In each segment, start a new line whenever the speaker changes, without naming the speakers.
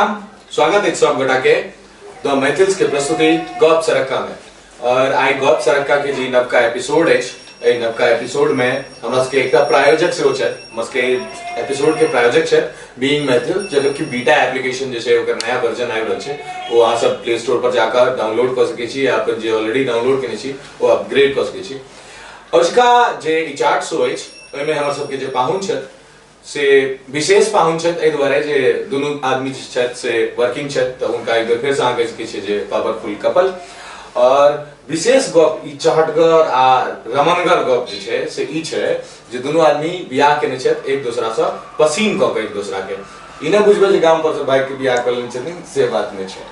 प्रणाम, स्वागत है सब गोटा के द मैथिल्स के प्रस्तुति गप सरक्का में। और आई गप सरक्का के जी नवका एपिसोड अछि, एहि नवका एपिसोड में हमरा सबके एकटा प्रायोजक सेहो छथि। हमरा सबके एपिसोड के प्रायोजक छथि बीइंग मैथिल, जकर कि बीटा एप्लीकेशन जे छै ओकर नया वर्जन आबि रहल छै। ओ अहाँ सब प्ले स्टोर पर जाकर डाउनलोड कऽ सकै छी या अपन जे ऑलरेडी डाउनलोड केने छी ओ अपग्रेड कऽ सकै छी। अजुका जे ई चार्ट शो अछि ओहिमे हमर सबके जे पाहुन छथि से विशेष पाहुन छथि, एहि दुआरे जे दुनू आदमी जे छथि से वर्किंग छथि, तऽ हुनका एक बेर फेरसँ अहाँ कहि सकै छियै जे पावरफुल कपल। और विशेष गप ई चहटगर आ रमनगर गप जे छै से ई छै जे दुनू आदमी बियाह केने छथि एक दोसरासँ पसीन कऽ कऽ एक दोसराके। ई नहि बुझबै जे गाम पर से बाइक के बियाह कऽ लेने छथिन, से बात नहि छै।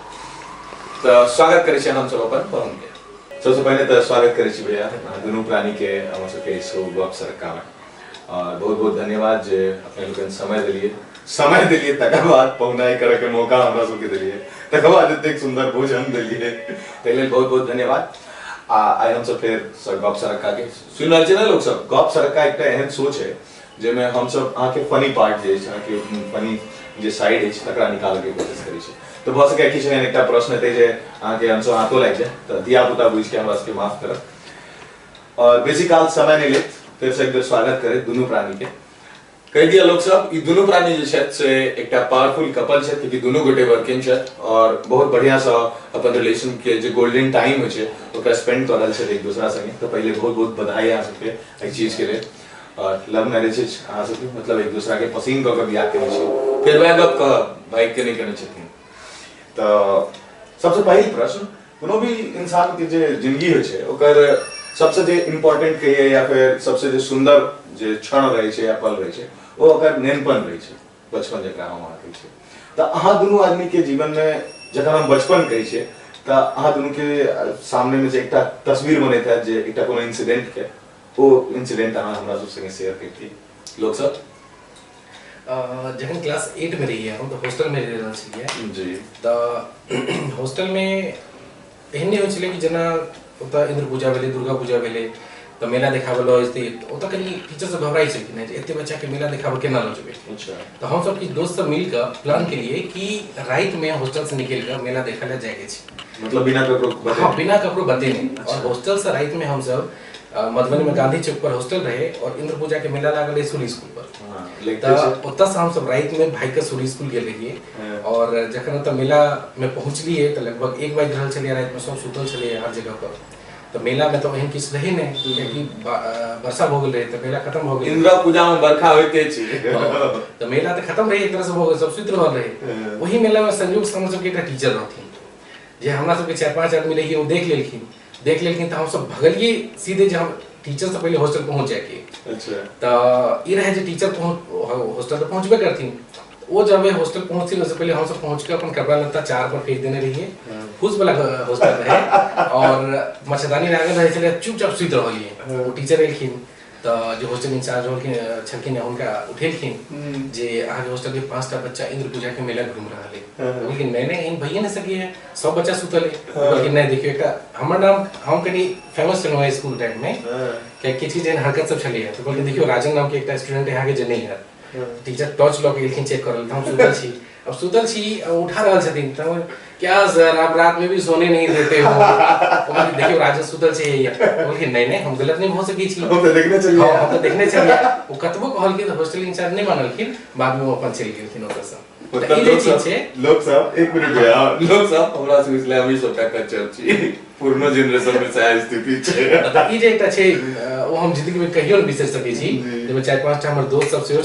तऽ स्वागत करै छियनि हमसब अपन पाहुनके। सबसँ पहिने तऽ स्वागत करै छी भैया अहाँ दुनू प्राणीके हमर सबके शो गप सरक्कामे, और बहुत बहुत धन्यवाद जे अपने लोकनि समय देलिए, समय देलिए तकर बाद पहुनाई करे के मौका हमरा सबके देलिए, तकर बाद एतेक सुंदर भोजन देलिए, ताहि लेल बहुत बहुत धन्यवाद। आ आइ हमसब फेर से गप सरक्का के सुनि रहल छियै ने लोक सब। गप सरक्का एकटा एहन शो छै जाहिमे हमसब अहाँके फनी पार्ट जे अछि, अहाँके फनी जे साइड अछि तकरा निकालऽके कोशिश करै छी। तऽ भऽ सकैए किछु एहन एकटा प्रश्न हेतै जे अहाँके हमसब हाथो लागि जाय, तऽ धियापुता बुझिके हमरा सबके माफ करब। और बेसी काल समय नहि लेत, फेर से एक बेर स्वागत करैत दुनू प्राणी के। कहि दिया लोक सब, ई दुनू प्राणी जे छथि से एकटा पावरफुल कपल छथि, क्योंकि दुनू गोटे वर्किंग छथि और बहुत बढ़िया से अपन रिलेशन के जे गोल्डन टाइम होइ छै ओकरा स्पेंड कऽ रहल छथि एक दोसरा संगे। तऽ पहिले बहुत बहुत बधाई अहाँ सबके एहि चीज के लेल। और लव मैरिज अछि अहाँ सबके, मतलब एक दोसरा के पसीन कऽ के बियाह केने छी, फेर वएह गप कहब भाई के नहि केने छथिन। तऽ सबसँ पहिल प्रश्न, कोनो भी इंसान के जे जिंदगी होइ छै ओकर सबसे जे इम्पोर्टेंट कहिए या फिर सबसे जे सुंदर जे क्षण रहै छै या पल रहै छै ओ ओकर नेनपन रहै छै, बचपन जकरा हम अहाँ कहै छियै। तऽ अहाँ दुनू आदमी के जीवन में जखन हम बचपन कहै छियै तऽ अहाँ दुनू के सामने में जे एकटा तस्वीर बनैत हैत जे एकटा कोनो इंसिडेंट के, ओ इंसिडेंट अहाँ हमरा सब संगे शेयर करती लोक सब।
जखन क्लास 8 में रहियै हम तऽ हॉस्टल में रहि रहल छलियै
जी।
तऽ हॉस्टल में एहन नहि होइ छलै कि जेना ओतऽ इन्द्र पूजा भेलै, दुर्गा पूजा भेलै तऽ मेला देखाबऽ लऽ जेतै, तऽ ओतऽ कनि टीचर सब घबराइ छलखिन जे एते बच्चाके मेला देखाबऽ केना लऽ जेबै। तऽ हमसब किछु दोस्त सब मिल कऽ प्लान केलियै कि रातिमे हॉस्टलसँ निकलि कऽ मेला देखऽ लए जाइके छै,
मतलब बिना ककरो बतेने?
हाँ, बिना ककरो बतेने। और हॉस्टलसँ रातिमे हमसब मधुबनी में गांधी चौक पर हॉस्टल रहे और इंद्र पूजा के मेला लागल रहे सूरी स्कूल पर, तऽ ओतऽ से हमसब राति में भागि के सूरी स्कूल गेल रहियै। और जखन ओतऽ मेला में पहुँचलियै तऽ लगभग 1 बाजि रहल छलैए राति में, सब सुतल छलैए हर जगह पर। तऽ मेला में तऽ एहन किछु रहै नहि, कियाकि वर्षा भऽ गेल रहै तऽ मेला खत्म भऽ गेल।
इंदिरा पूजा में बरखा होइते छै।
तऽ मेला तऽ खत्म रहै एक तरह से भऽ गेल, सब सुति रहल रहै। ओही मेला में संयोग से हमर सबके एकटा टीचर रहथिन जे हमरा सबके 4-5 आदमी रहियै, ओ देख लेलखिन, देख लेलखिन तऽ हमसब भगलियै सीधे जे हम टीचर से पहिले हॉस्टल पहुँच जाइके। तऽ ई रहै जे टीचर हॉस्टल तऽ पहुँचबे करथिन, ओ जब हॉस्टल पहुँचथिन ओहिसँ पहिले हमसब पहुँच के अपन कपड़ा लत्ता चार पर फेंक देने रहियै। फूस वाला हॉस्टल रहै और मच्छरदानी लागल रहै छलै, चुपचाप सुति रहलियै। ओ टीचर एलखिन तऽ जे हॉस्टल इंचार्ज रहलखिन छलखिन हुनका उठेलखिन जे अहाँके हॉस्टल के 5टा बच्चा इंद्र पूजा के मेला घूम रहल है। बोलखिन नहीं नहीं एहन भइए नहीं सकी है, सब बच्चा सुतल है। बोलखिन नहीं देखियो एकटा हमर नाम, हम कनी फेमस छलहुँ हेँ स्कूल टाइम में, कियाकि किछु किछु एहन हरकत सब छलैए। तऽ बोलखिन देखियो राजन नाम के एकटा स्टूडेंट है अहाँके जे नहीं है। टीचर टॉर्च लऽ के गेलखिन चेक करल, तऽ हम सुतल छी, अब सुतल छी उठा रहल छथिन तऽ क्या सर आप रात में भी सोने नहीं देते हो। देखियो राजन सुतल छै बोलखिन नहीं नहीं हम गलत नहीं हो सकै छी,
हम तऽ देखने छलियै।
हाँ, हम तऽ देखने छलियै। ओ कतबो कहलखिन तऽ हॉस्टल इंचार्ज नहि मानलखिन, बाद में ओ अपन चलि गेलखिन ओतऽसँ।
मतलब
ई जे
लोक
चीज
सब
छै
लोक सब एक मिनट भैया, लोक सब हमरा से बुझले हमही सबटा कच्चर छी, पुरनो जनरेशन में सएह स्थिति छै।
तऽ ई जे एकटा छै ओ हम जिंदगी में कहियो नहि बिसरि सकै छी। जाहिमे 4-5टा हमर दोस्त सब सेहो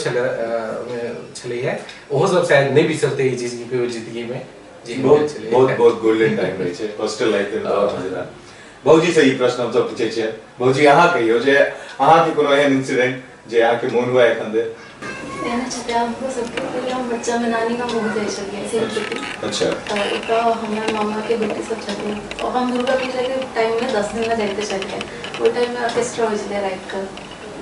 छलैया, ओहो सब शायद नहि बिसरतै ई चीज कहियो जिंदगी में जे
बहुत
छलैया।
बहुत बहुत गोल्डन टाइम रहै छै हॉस्टल लाइफ में, बहुत मजेदार। भौजी से ई प्रश्न हम सब पूछै छियै, भौजी अहाँ कहियौ जे अहाँके कोनो एहन इंसिडेंट जे अहाँके मोन हुआ एखन धरि?
एहन छलै हमरो सबके, पहिले हम बच्चामे नानी गाम बहुत जाइ छलियै सिलचुकी। तऽ ओतऽ हमरा मामाके बेटी सब छथिन, और हम दुर्गा पूजाके टाइममे 10 दिन लए जाइते छलियै। ओहि टाइममे ऑर्केस्ट्रा होइ छलै रातिके,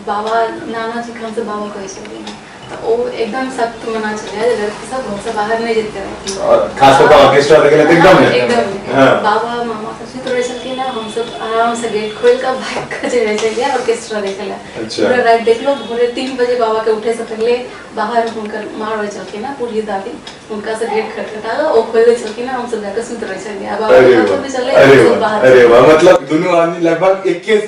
बाबा नानाजीके हमसब बाबा कहै छलियै, तऽ ओ एकदम सख्त मना छलै जे लड़की सब घरसँ बाहर नहि जेतै रातिमे।
और खास कऽ के ऑर्केस्ट्रा देखै लए तऽ एकदम नहि।
एकदम नहि।
हाँ।
बाबा मामा सब सुति रहै छलखिन हँ, हमसब आराम आराम से गेट खोलि कऽ भागि कऽ चलि जाइ छलियै ऑर्केस्ट्रा देखै लए। पूरा राति देखलहुँ, भोरे 3 बजे बाबा के उठे से पहिले बाहर हुनकर माँ रहै छलखिन हँ, बूढ़ी दादी, हुनका से गेट खटखटा कऽ ओ खोलि दै छलखिन हँ, हमसब जाकऽ सुति रहै छलियै आ बाबा
अरे
के
वाह
भी चलै
अरे
हमसब
वाह
बाहर
अरे
चलि।
वाह। मतलब दुनू आदमी लगभग एके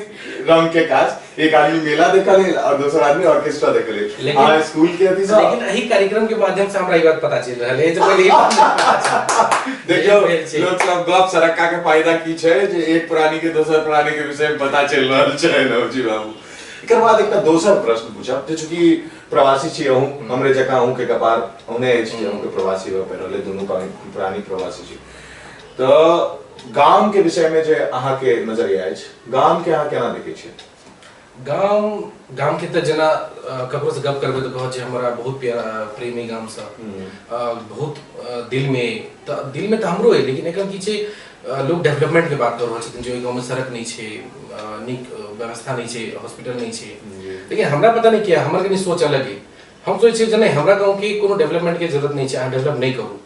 रंग के काज, एक आदमी मेला देखऽ लेल और दोसर आदमी ऑर्केस्ट्रा देखऽ लेल।
लेकिन
अहाँ स्कूल के अथी सँ
लेकिन एहि कार्यक्रम के माध्यम से हमरा ई बात पता चलि रहल है जे पहिले ई बात नहि पता छल।
देखियौ
भेल छै।
लोक सब गप सरक्का के फायदा की छै जे एक प्राणी के दोसर प्राणी के विषय में पता चलि रहल छै। नवजी बाबू, एकर बाद एकटा दोसर प्रश्न पूछब जे चूँकि प्रवासी छी अहूँ, हमरे जकाँ अहूँ के कपार ओहने अछि जे अहूँ के प्रवासी होय पड़ि रहल, दुनू प्राणी प्रवासी छी, तऽ गाम के विषय में जे अहाँ के नजरिया अछि, गाम के अहाँ केना देखै छियै?
गाम गाम के तऽ जेना ककरो से गप करबै तऽ कहत जे हमरा बहुत प्यारा प्रेम अइ गामसँ, बहुत दिलमे, तऽ दिलमे तऽ हमरो अइ, लेकिन एखन की छै, लोक डेवलपमेंटके बात कऽ रहल छथिन जे ओहि गाँवमे सड़क नहि छै, नीक व्यवस्था नहि छै, हॉस्पिटल नहि छै, लेकिन हमरा पता नहि किया हमर कनि सोच अलग अइ। हम सोचै छियै जे नहि, हमरा गाँवके कोनो डेवलपमेंटके जरूरत नहि छै, अहाँ डेवलप नहि करू।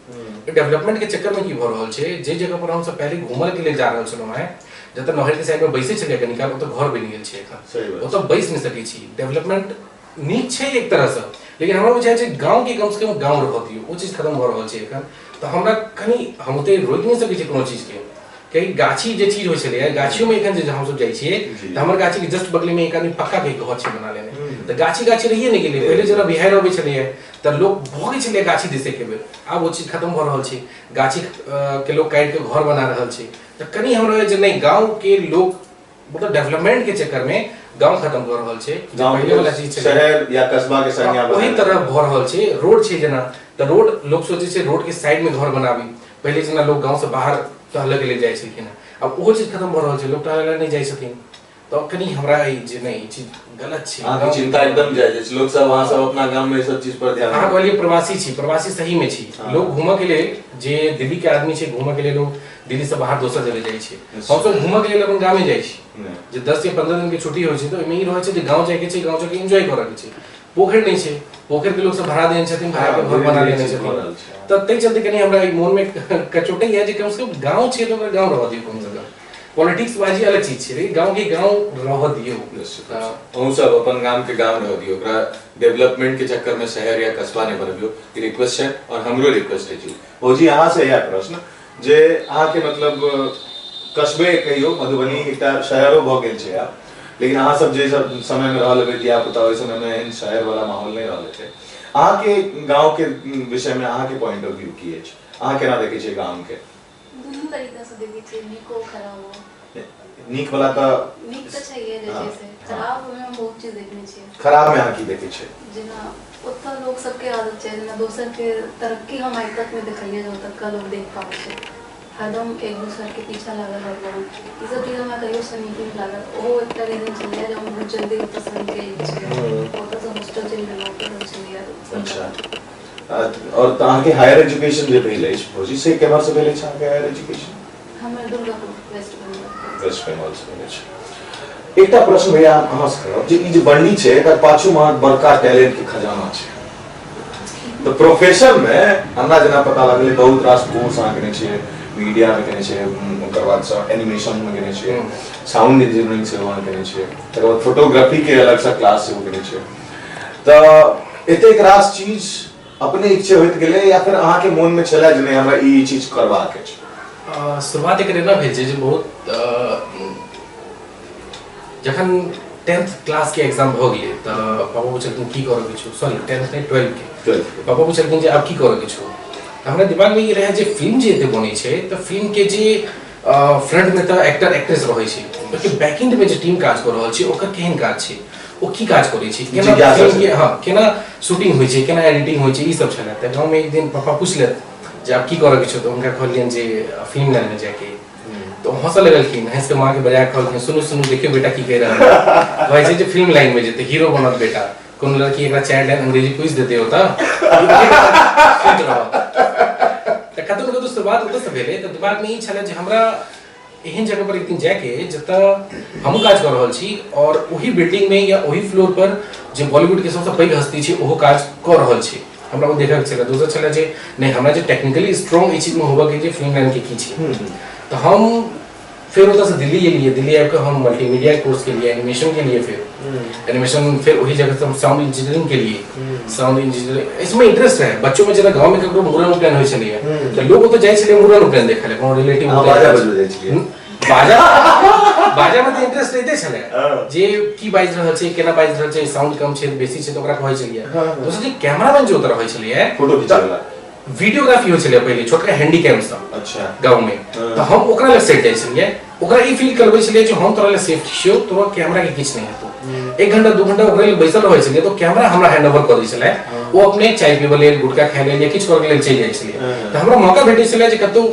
डेवलपमेंटके चक्करमे की भऽ रहल छै, जे जगह पर हमसब पहिले घूमऽ के लेल जा रहल छलहुँ हेँ, जतऽ नहरके साइडमे बैसै छलियै कनी काल, ओतऽ घर बनि गेल छै एखन, ओतऽ बैस नहि सकै छी। डेवलपमेंट नीक छै एक तरहसँ, लेकिन हमरा बुझाइ छै गाँवके कमसँ कम गाँव रहऽ दियौ, ओ चीज खतम भऽ रहल छै एखन। तऽ हमरा कनि हम ओते रोकि नहि सकै छियै कोनो चीजके, कियाकि गाछी जे चीज होइ छलैए, गाछियोमे एखन जे हमसब जाइ छियै तऽ हमर गाछीके जस्ट बगलेमे एक आदमी पक्काके घर छै बना लेने, तऽ गाछी गाछी रहिए नहि गेलै। पहिले जेना बिहाड़ि अबै छलैए तऽ लोक भगै छलैए गाछी दिस एके बेर, आब ओ चीज खतम भऽ रहल छै, गाछी के लोक काटि कऽ घर बना रहल छै। तऽ कनि हमरा जे नहि, गाँवके लोक मतलब डेवलपमेंट के चक्कर में गांव खत्म कर रहल छै,
गांव
पहिले वाला चीज छलै।
शहर या कस्बा के संज्ञा
ओही
बदलि
तरह भऽ रहल छै। रोड छै जेना, तऽ रोड लोक सोचै छै रोड के साइड में घर बनाबी। पहिले जेना लोक गांव से बाहर टहले के लेल जाइ छलखिन हेँ, आब ओहो चीज खत्म भऽ रहल छै, लोक टहले लए नहि जाइ छथिन। तऽ कनि हमरा ई जे नहि, ई चीज गलत छै।
अहाँके चिंता एकदम जायज अछि। लोक सब, अहाँ सब अपना गाम में ई सब चीज पर ध्यान
अहाँ कहलियै प्रवासी छी, प्रवासी सही में छी। लोक घूमऽ के लेल, जे दिल्ली के आदमी छै, घूमऽ के लेल ओ दिल्ली से बाहर दोसर जगह जाइ छै, हमसब घूमऽ के लेल अपन गामे जाइ छी। जे 10 या 15 दिन के छुट्टी होइ छै तऽ ओहिमे ई रहै छै जे गाँव जाइके छै, गाँव जाके एन्जॉय करऽ के छै। पोखरि नहि छै, पोखरि के लोक सब भरा देने छथिन, भरा के घर बना लेने छथिन। तऽ ताहि चलते कनि हमरा ई मोनमे कचोटैया जे कमसँ कम गाँव छै तऽ ओकरा गाँव रहऽ दियौ। कमसँ कम पॉलिटिक्स बाजी अलग चीज छै, लेकिन गाँव के गाँव रहऽ दियौ।
अहूँ सब अपन गाम के गाम रहऽ दियौ, ओकरा डेवलपमेंट के चक्कर में शहर या कस्बा नहि बनबियौ, ई रिक्वेस्ट छै और हमरो रिक्वेस्ट अछि। भौजी, अहाँ से इएह प्रश्न जे अहाँके मतलब कस्बे कहियौ, मधुबनी एकटा शहरो भऽ गेल छै आब, लेकिन अहाँ सब जे सब समय में रहल हेबै धिया पुता, ओहि समय में एहन शहर वाला माहौल नहि रहल हेतै। अहाँके गाँव के विषय में अहाँके पॉइंट ऑफ व्यू की अछि, अहाँ केना देखै छियै गाम के?
दुनू तरीका से देखै छियै, नीको खराबो।
नीक वाला तऽ
नीक तऽ छैहे जे छै से, खराब मे हम बहुत चीज देखने छियै।
खराब में अहाँ की देखै छियै?
जेना ओतऽ लोक सबके आदत छै, जेना दोसर के तरक्की हम आइ तक नहि देखलियै जे ओतुका लोक देख पाबै छै, हरदम एक दोसर के पीछा लागल रहलहुँ। ई सब चीज हमरा कहियो से नीक नहि लागल। ओहो एकटा रीजन छलैए जे हम बहुत जल्दी ओतऽसँ निकलि गेल छलियै, ओतऽसँ हॉस्टल चलि गेलहुँ, ओतऽ रहै छलियै।
अच्छा, आओर तऽ अहाँके हायर एजुकेशन जे भेल अछि भौजी, से केम्हर से भेल अछि अहाँके हायर एजुकेशन?
हमर दुर्गापुर, वेस्ट बंगाल।
वेस्ट बंगाल से भेल अछि। एकटा प्रश्न भैया हम अहाँ से करब जे ई जे बन्नी छै, एकर पाछू मे अहाँके बड़का टैलेंट के खजाना छै, तऽ प्रोफेशन मे हमरा जेना पता लगलै बहुत रास कोर्स अहाँ केने छियै, मीडिया मे केने छियै, ओकर बाद से एनिमेशन मे केने छियै, साउंड इंजीनियरिंग सेहो अहाँ केने छियै, तकर बाद फोटोग्राफी के अलग से क्लास सेहो केने छियै, तऽ एतेक रास चीज अपने इच्छे होइत गेलै या फिर अहाँके मोन मे छलै जे नहि, हमरा ई चीज करबाक अछि?
शुरुआत एकर एना भेल छै जे बहुत जखन 10th क्लास के एग्जाम भऽ गेलै तऽ पापा पुछलखिन की करऽ के छौ, सॉरी 10th नहि, 12 के, पापा पुछलखिन जे आब की करऽ के छौ। तऽ हमरा दिमागमे ई रहै जे फिल्म जे एते बनै छै तऽ फिल्म के जे फ्रंट में तऽ एक्टर एक्ट्रेस रहै छै, ओहिके बैक एंड में जे टीम काज कऽ रहल छै ओकर केहन काज छै, ओ की काज करै छै, केना
जिज्ञासा
फिल्म के
छलै।
हँ, केना शूटिंग होइ छै, केना एडिटिंग होइ छै, ई सब छलै। तऽ गाँवमे एक दिन पापा पुछलथि जे आब की करऽ के छौ, तऽ हुनका कहलियनि जे फिल्म लाइनमे जाइके। तऽ ओ हँसऽ लगलखिन, हँसि कऽ माँके बजा कऽ कहलखिन, सुनू सुनू, देखियौ बेटा की कहि रहल है, कहै छै जे फिल्म लाइनमे जेतै, हीरो बनत बेटा। कोनो लड़की एकरा 4 लाइन अंग्रेजी पूछि देतै ओतऽ सुति रहत। तऽ कतौ ने कतौ शुरुआत ओतऽसँ भेलै। तऽ दिमागमे ई छलै जे हमरा एहन जगह पर एक दिन जायके जतऽ हमहूँ काज कऽ रहल छी और ओही बिल्डिंग में या ओही फ्लोर पर जे बॉलीवुड के सबसँ पैघ हस्ती छै ओहो काज कऽ रहल छै, हमरा ओ देखऽके छलै। दोसर छलै जे नहि, हमरा जे टेक्निकली स्ट्रॉन्ग एहि चीजमे होबऽके जे फिल्म लाइनके की छै। तऽ हम फेर ओतऽसँ दिल्ली एलियै। दिल्ली आबि कऽ हम मल्टीमीडिया कोर्स केलियै, एनिमेशन केलियै, फेर एनिमेशन, फेर ओही जगहसँ हम साउंड इंजीनियरिंग केलियै। साउंड इंजीनियरिंग इसमें इंटरेस्ट रहै बच्चों में। जेना गाँवमे ककरो मुड़न उपनयन होइ छलैया तऽ लोक ओतऽ जाइ छलै मुड़न उपनयन देखै लए, कोनो रिलेटिव।
अहाँ बाजा बजबै जाइ छलियै?
बाजा बाजा में तऽ इंटरेस्ट रहिते छलै जे की बाजि रहल छै, केना बाजि रहल छै, साउंड कम छै, बेसी छै, तऽ ओकरा कहै छलियै। दोसर जे कैमरामैन जे ओतऽ रहै छलैया,
फोटो खिचै वाला।
वीडियोग्राफी होइ छलै पहिले छोटका हैंडीकैम सँ गाँव में, तऽ हम ओकरा लग सेट जाइ छलियै, ओकरा ई फील करबै छलियै जे हम तोरा लए सेफ छियौ, तोरा कैमरा के किछु नहि हेतौ। 1 घंटा 2 घंटा ओकरा लग बैसल रहै छलियै तऽ कैमरा हमरा हैंड ओवर कऽ दै छलै। ओ अपने चाय पीबै लेल, गुटखा खाय लेल या किछु करऽ के लेल चलि जाइ छलियै, तऽ हमरा मौका भेटै छलै जे कतहु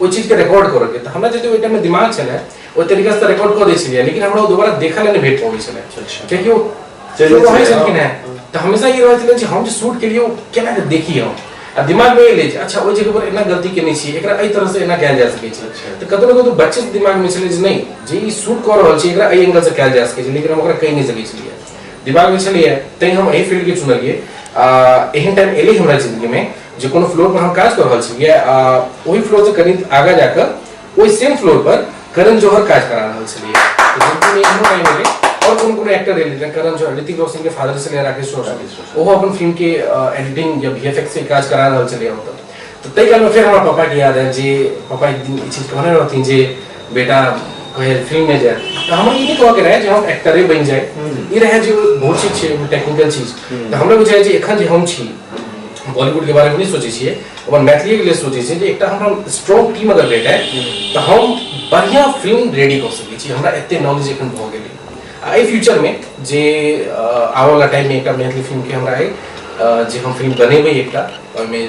ओहि चीजके रिकॉर्ड करऽके। तऽ हमरा जते ओहि टाइममे दिमाग छलै, ओहि तरीकासँ तऽ रिकॉर्ड कऽ दै छलियै, लेकिन हमरा ओ दोबारा देखऽ लेल नहि भेट पबै छलै, कियाकि ओ
चलि
रहै
जाइ छलै,
छलखिन हेँ। तऽ हमेशा ई रहै छलै जे हम जे शूट केलियै ओ केना कऽ देखी हम, आ दिमागमे एलै जे अच्छा, ओहि जगह पर एना गलती केने छियै, एकरा एहि तरहसँ एना कयल जा सकै छै। तऽ कतौ ने कतौ बच्चे के दिमागमे छलै जे नहि, जे ई शूट कऽ रहल छै एकरा एहि एंगलसँ कयल जा सकै छै, लेकिन हम ओकरा कहि नहि सकै छलियै। दिमागमे छलैए, तैं हम एहि फील्डके चुनलियै। आ एहन टाइम एलै हमरा जिन्दगीमे जे कोनो फ्लोर पर हम काज कऽ रहल छलियै आ ओहि फ्लोर से कनि आगाँ जाकऽ ओहि सेम फ्लोर पर करण जौहर काज करा रहल छलियै। तऽ जिन्दगीमे एहनो टाइम एलै और कोनो कोनो एक्टर एलै, जेना करण जौहर, ऋतिक रोशन के फादर छलै राकेश रोशन, ओहो अपन फिल्म के एडिटिंग या वीएफएक्स के काज करा रहल छलियै ओतऽ। तऽ ताहि कालमे फेर हमरा पापाके याद आयल जे पापा एक दिन ई चीज कहने रहथिन जे बेटा कहे फिल्ममे जाय। तऽ हमरा ई नहि कहऽके रहै जे हम एक्टरे बनि जाइ, ई रहै जे बहुत चीज छै टेक्निकल चीज। तऽ हमरा बुझाइ जे एखन जे हम छी, बॉलीवुड के बारे में नहीं सोचै छियै, अपन मैथिलीके लिए सोचै छियै जे एकटा हमरा स्ट्रॉन्ग टीम अगर भेटै तऽ हम बढ़िआँ फिल्म रेडी कऽ सकै छी। हमरा एते नॉलेज एखन भऽ गेलै आ एहि फ्यूचरमे जे आबऽवला टाइममे एकटा मैथिली फिल्मके हमरा अइ जे हम फिल्म बनेबै एकटा, ओहिमे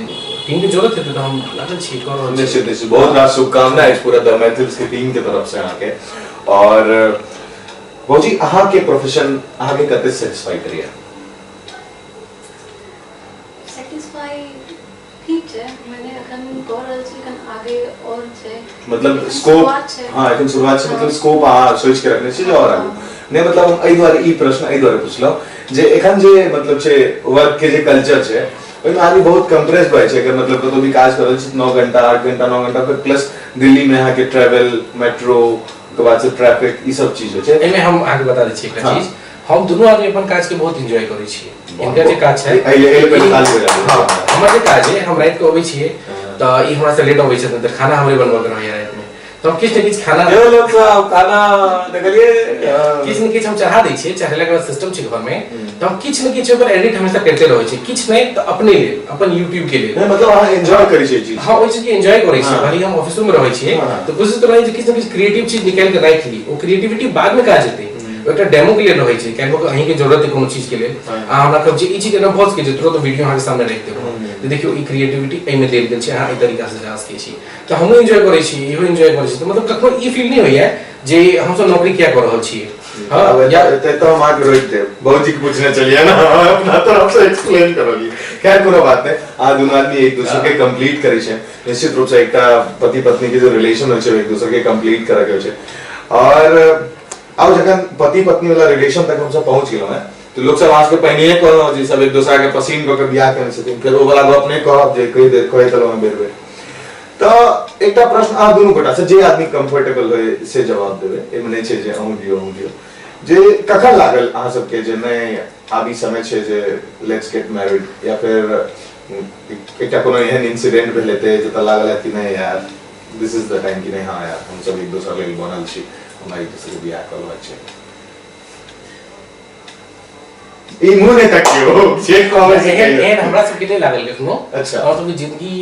टीमके जरूरत हेतै, तऽ हम लागल छियै, कऽ रहल छी।
निश्चित निश्चित, बहुत रास शुभकामना अछि पूरा द मैथिल्स के टीम के तरफ से अहाँके। और भौजी, अहाँके प्रोफेशन अहाँके कते सेटिस्फाई करैया?
सेटिस्फाई ठीक छै, मने अखन कऽ रहल छी, एखन आगे और छै।
मतलब
एखन
स्कोप
शुरुआत छै।
हाँ, एखन शुरुआत छै। मतलब
हाँ।
स्कोप अहाँ सोचि के रखने छी जे और आगू नहि। मतलब हम एहि दुआरे ई प्रश्न एहि दुआरे पुछलहुँ जे एखन जे मतलब छै वर्क के जे कल्चर छै, ओहिमे आदमी बहुत कंप्रेस भऽ जाइ छै। अगर मतलब कतौ भी काज कर रहल छी, 9 घंटा, 8 घंटा, 9 घंटा, फिर प्लस दिल्ली में अहाँके ट्रेवल, मेट्रो के बाद से ट्रैफिक, ई सब चीज होइ छै।
एहिमे हम अहाँके बता दै छी एकटा चीज। हम दुनू आदमी अपन काज के बहुत एंजॉय करै छियै। हिनकर जे काज छै
एहि लेल पहिले ताली बजा दियौ।
हाँ, हमर जे काज है, हम राति के अबै छियै तऽ ई हमरा से लेट अबै छथिन, तऽ खाना हमरे बनबऽ के रहैया रातिमे, तऽ हम किछु ने किछु खाना
यौ लोग सब खाना देखलियै?
किछु ने किछु हम चढ़ा दै छियै। चढ़ेलाके बाद सिस्टम छै घरमे, तऽ हम किछु ने किछु ओकर एडिट हमेशा करिते रहै छियै, किछु नहि तऽ अपने लेल, अपन यूट्यूब के लेल।
नहि, मतलब अहाँ एंजॉय करै छियै ई चीज?
हाँ, ओहि चीज के एंजॉय करै छियै। भले हम ऑफिसो में रहै छियै तऽ कोशिश तऽ रहै छै किछु ने किछु क्रिएटिव चीज निकालि के राखि ली। ओ क्रिएटिविटी बाद में काज हेतै, ओ एकटा डेमो के लेल रहै छै। काल्हि अहीं के जरूरत है कोनो चीज के लेल, अहाँ हमरा कहब जे ई चीज एना भऽ सकै छै, तुरंत वीडियो अहाँके सामने राखि देब जे देखियौ, ई क्रिएटिविटी एहिमे देल गेल छै, अहाँ एहि तरीका से जा सकै छी। तऽ हमहूँ एंजॉय करै छी, इहो एंजॉय करै छी, तऽ मतलब कखनो ई फील नहि होइया जे हमसब नौकरी किया कऽ रहल छियै।
हाँ, या तो हम आके रोक देब, भौजी के पूछने चलिए ना, अपना तरफ से एक्सप्लेन करोगी। खैर, कोनो बात नहीं, आ दुनू आदमी एक दूसरे के कंप्लीट करै छै। निश्चित रूप से एकटा पति पत्नी के जो रिलेशन होइ छै, एक दूसरे के कंप्लीट करे के होइ छै। और आब जखन पति पत्नी वाला रिलेशन तक हमसब पहुंच गेलहुँ हैं, तऽ लोक सब अहाँ सबके पहिनहिए कहलहुँ जे सब एक दोसरा के पसीन कऽ के बियाह केने छथिन, फेर ओ वाला गप नहि कहब जे कहि दे कहि देलहुँ हैं बेर बेर। तऽ एकटा प्रश्न अहाँ दुनू गोटा से, जे आदमी कंफर्टेबल होय से जवाब देबै, एहिमे नहि छै जे अहूँ दियौ अहूँ दियौ, जे कखन लागल अहाँ सबके जे नहि, आब ई समय छै जे let's get married, या फिर एकटा कोनो एहन इंसिडेंट भेल हेतै जतऽ लागल हैत कि नहि यार, दिस is the time, कि नहि, हाँ यार, हम सब एक दोसर लेल बनल छी, हमरा एक दोसर के बियाह कऽ लेबाक छै। ई मुँह नहि तकियौ, जे कहबै से
एहन
कहियौ।
एहन हमरा सबके नहि लागल कखनो। हमर सबके जिंदगी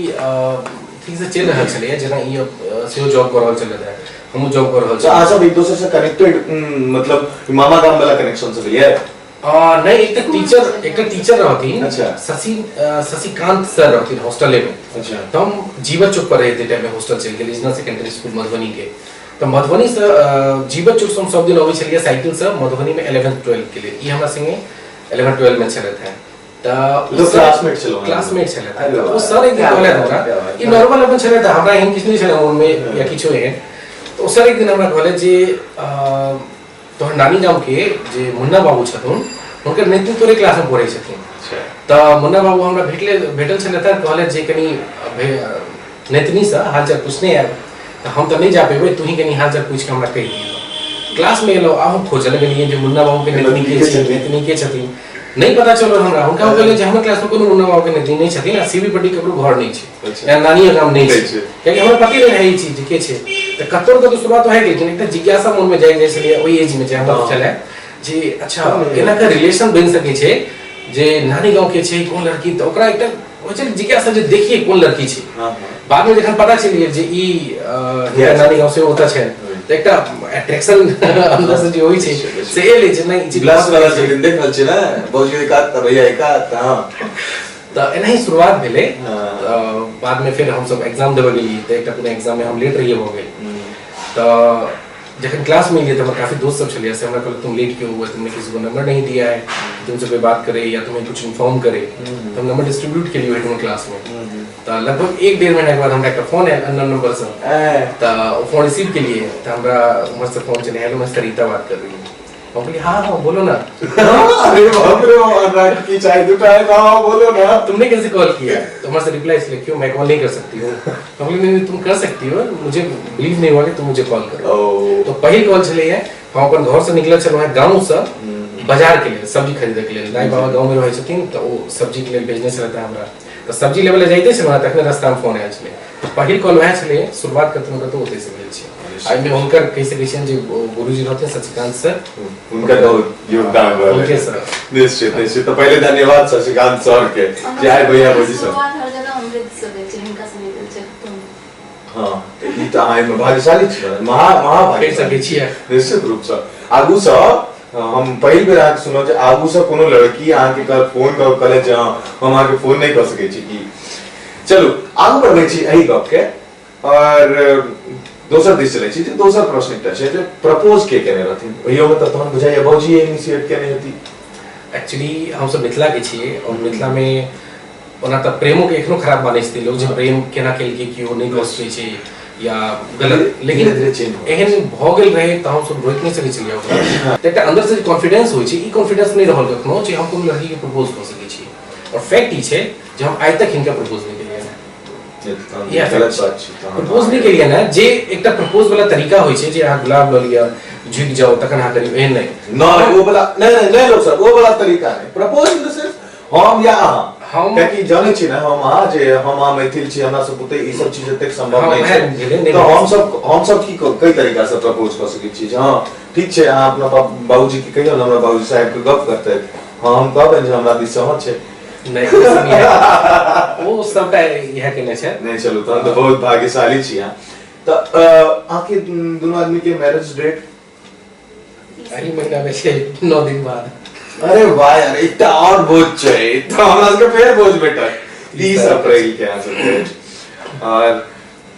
ठीक से चलि रहल छलैया, जेना ई सेहो जॉब कऽ रहल छलै, हमहूँ जॉब कऽ रहल
तऽ अहाँ
छी।
सब एक दोसर से कनेक्टेड, मतलब मामा गाम वाला कनेक्शन से भेलियै?
नहि, एकटा टीचर रहथिन। शशिकांत सर रहथिन हॉस्टले में। तऽ हम जीवत चौक पर रहै ताहि टाइममे, हॉस्टल चलि गेल रीजनल सेकेंडरी स्कूल मधुबनी के। तऽ मधुबनीसँ जीवत चौकसँ हम सब दिन अबै छलियै साइकिलसँ मधुबनीमे 11th 12th के लेल। ई हमरा संगे 11th 12th में छलथि हेँ। तऽ
तो क्लासमेट छलहुँ अहाँ?
क्लासमेट छलथि
अरे
हेँ।
वाह।
ओ सर एक दिन
क्या
कहलथि
बात,
हमरा,
क्या बात।
ई नॉर्मल अपन छलथि, हमरा एहन किछु नहि छलै मोनमे या किछो एहन। तऽ ओ सर एक दिन हमरा कहलथि जे तोहर नानी गामके जे मुन्ना बाबू छथुन, हुनकर नातिनी तोरे क्लासमे पढ़ै छथिन। तऽ मुन्ना बाबू हमरा भेटल छलथि, कहलथि जे कनि नातिनीसँ हालचाल पूछने आयब। तऽ हम तऽ नहि जा पेबै, तू ही कनि हाल चाल पूछि कऽ हमरा कहि दिअ। क्लासमे एलहुँ, आब हम खोजऽ लगलियै जे मुन्ना बाबूके नतनी के छै, नतनी के छथिन, नहि पता चलल हमरा। हुनका हम कहलियै जे हमर क्लासमे कोनो मुन्ना बाबूके नतनी नहि छथिन आ सीबी पट्टी ककरो घर नहि छै या नानियो गाम नहि छै, कियाकि हमरा पते नहि रहै ई चीज के छै। तऽ कतौ कतौ शुरुआत भए गेल, एकटा जिज्ञासा मोनमे जागि जाइ छलैए ओहि एजमे जे हमरा छलै जे अच्छा एना के रिलेशन बनि सकै छै जे नानी गाँव के छै कोन लड़की, तऽ ओकरा एकटा होइ छै जिज्ञासा जे देखिए कोन लड़की छै। बाद में जखन पता चलि गेल जे ई नानी गाँव से ओतऽ छै, तऽ एकटा अट्रैक्शन अंदर से जे होइ छै से एलै जे नहि ई
ग्लास वाला जे देख रहल छी ने भौजी एकात तऽ भैया एकात। हँ,
तऽ एनाही शुरुआत भेलै। बाद में फेर हमसब एग्जाम देबऽ गेलियै तऽ एकटा कोनो एग्जाम में हम लेट रहियै भऽ गेल। तऽ जखन क्लास में एलियै तऽ हमर काफी दोस्त सब छलियै, से हमरा कहलक तुम लेट क्यों हुए, तुमने किसी को नंबर नहीं दिया है तुमसे कोई बात करे या तुम्हें कुछ इन्फॉर्म करे। तऽ हम नंबर डिस्ट्रीब्यूट केलियै ओहि क्लास में। तऽ लगभग एक डेढ़ महीना के बाद हमरा एकटा फोन आयल अननोन नंबर से, तऽ ओ फोन रिसीव केलियै तऽ हमरा उम्हर से फोन चले, हेलो मैं सरिता बात कर रही हूँ। हम कहलियै हाँ हाँ बोलो ना।
अरे बाप रे बाप, की चाहे दूटा है, हाँ बोलो ना,
तुमने कैसे कॉल किया? तो वहाँ से रिप्लाई इसलिए क्यों मैं कॉल नहीं कर सकती हूँ? हम बोले नहीं तुम कर सकती हो, मुझे बिलीव नहीं हुआ कि तुम मुझे कॉल करो। तो पहिल कॉल छलैया, हम अपन घर से निकलल छलहुँ हँ गाँव से बाजार के लेल सब्जी खरीदे के लेल। दाइ बाबा गाँव में रहै छथिन तऽ ओ सब्जी के लेल भेजने छलथि हमरा, तऽ सब्जी लेबे लए जाइते छलहुँ हँ तखने रास्ता में फोन आयल छलै। पहिल कॉल वएह छलै, शुरुआत कतौ कतौ ओतै से भेल छै। एहिमे हुनकर कहि सकै छियनि जे गुरुजी रहथिन शशिकांत सर,
हुनकर बहुत योगदान रहल
हुनके सर।
निश्चित निश्चित। तऽ पहिले धन्यवाद शशिकांत सर के जे आइ भैया भौजी सब
शुरुआत हर जगह अमृत से भेल छै, हिनका से नहि भेल छै।
हाँ, ई तऽ अहाँ एहिमे भाग्यशाली छी, महा महा
कहि सकै छियै
निश्चित रूपसँ। आगूसँ हम पहिल बेर अहाँके सुनलहुँ जे आगूसँ कोनो लड़की अहाँके फोन कऽ कहले जे हँ हम अहाँके फोन नहि कऽ सकै छी की। चलू आगू बढ़बै छी एहि गपके और दोसर दिस चलै छी। जे दोसर प्रश्न एकटा छै जे प्रपोज के केने रहथिन, ओहियोमे तऽ तहन बुझाइए भौजी इनिशिएट केने हेती।
एक्चुअली हमसब मिथिला के छियै और मिथिला में ओना तऽ प्रेमो के एखनो खराब मानै छथिन लोग जे प्रेम केना केलकै केओ नहि कऽ सकै छै या गलत, लेकिन एहन भऽ गेल रहै तऽ हमसब रोकि नहि सकै छलियै ओकरा। तऽ एकटा अंदर से जे कॉन्फिडेंस होइ छै, ई कॉन्फिडेंस नहि रहल कखनो जे हम कोनो लड़की के प्रपोज कऽ सकै छी। और फैक्ट ई छै जे हम आइ तक हिनका प्रपोज नहि केलियै। प्रपोज नहि केलियै ने, जे एकटा प्रपोज वाला तरीका होइ छै जे अहाँ गुलाब लऽ लिअ, झुकि जाउ तखन अहाँ करियौ, एहन नहि।
नहि ओ वाला नहि नहि नहि लोक सब ओ वाला तरीका नहि। प्रपोज इन the sense हम या अहाँ,
हम
कियाकि जानै छी ने हम अहाँ जे हम अहाँ मैथिल छी, हमरा सब बुते ई सब चीज एतेक संभव
हाँ,
नहि
वएह
छै।
भेलै,
तऽ हम सब की कई तरीका से प्रपोज कऽ सकै छी जे हँ ठीक छै अहाँ अपना बाबूजी के कहियौ ने हमरा बाबूजी साहेब के गप करतै, हँ हम कहबनि जे हमरा दिस सहमत छै।
नहि ओ सब इएह, ओ सबटा इएह केने छै।
नहि चलू तहन तऽ बहुत भाग्यशाली छी अहाँ। तऽ अहाँके दुनू आदमी के मैरिज डेट
एहि महीना में छै 9 दिन बाद।
अरे वाह यार, एकटा और भोज छै तऽ हमरा सबके फेर भोज भेटत 30 अप्रैल के अहाँ सबके। और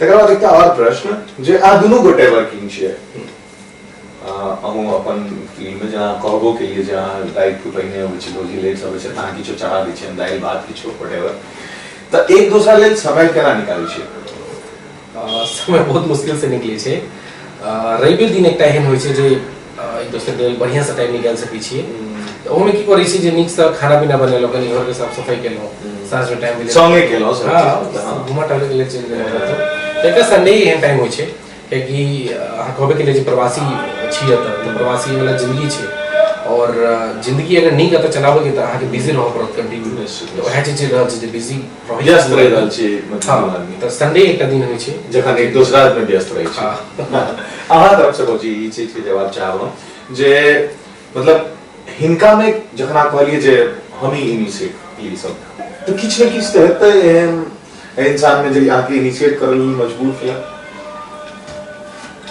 तकर बाद एकटा और प्रश्न जे अहाँ दुनू गोटे वर्किंग छियै, अहूँ अपन फील्ड में जेना कहबो केलियै जे अहाँ राति के पहिने अबै छी, भौजी लेट अबै छै तऽ अहाँ किछो चढ़ा दै छियनि, दालि भात किछो वटेवर, तऽ एक दोसरा लेल समय केना निकालै छियै?
समय बहुत मुश्किल से निकलै छै। रविये दिन एकटा एहन होइ छै जे एक दोसरके लेल बढ़िआँसँ टाइम निकालि सकै छियै। तऽ ओहोमे की करै छी जे नीकसँ खाना पीना बनेलहुँ, कनि घरके साफ सफाइ केलहुँ, साँझमे टाइम मिलै
संगे केलहुँ सब
हँ,
चीज, हँ।
घूमऽ टहलैके लेल चलि गेलहुँ कतहु। तऽ एकटा संडे ही एहन टाइम होइ छै, कियाकि अहाँ कहबे केलियै जे प्रवासी छी एतऽ, तऽ प्रवासी वाला जिंदगी छै और जिंदगी अगर नीक एतऽ चलाबऽके तऽ अहाँके बिजी रहऽ पड़त कंटिन्यू। तऽ वएह चीज चलि रहल छै जे बिजी रहै
व्यस्त रहि रहल छी मतलब
हँ,
आदमी।
तऽ संडे एकटा दिन होइ छै
जखन एक दोसरा में व्यस्त रहै छी। अहाँ तरफ से भौजी ई चीज के जवाब चाहब हम जे मतलब हिनका में जखन अहाँ कहलियै जे हम ही इनिशिएट ई सब, तऽ किछु ने किछु तऽ हेतै एहन इंसान में जे अहाँके इनिशिएट करऽ लेल मजबूर केलक।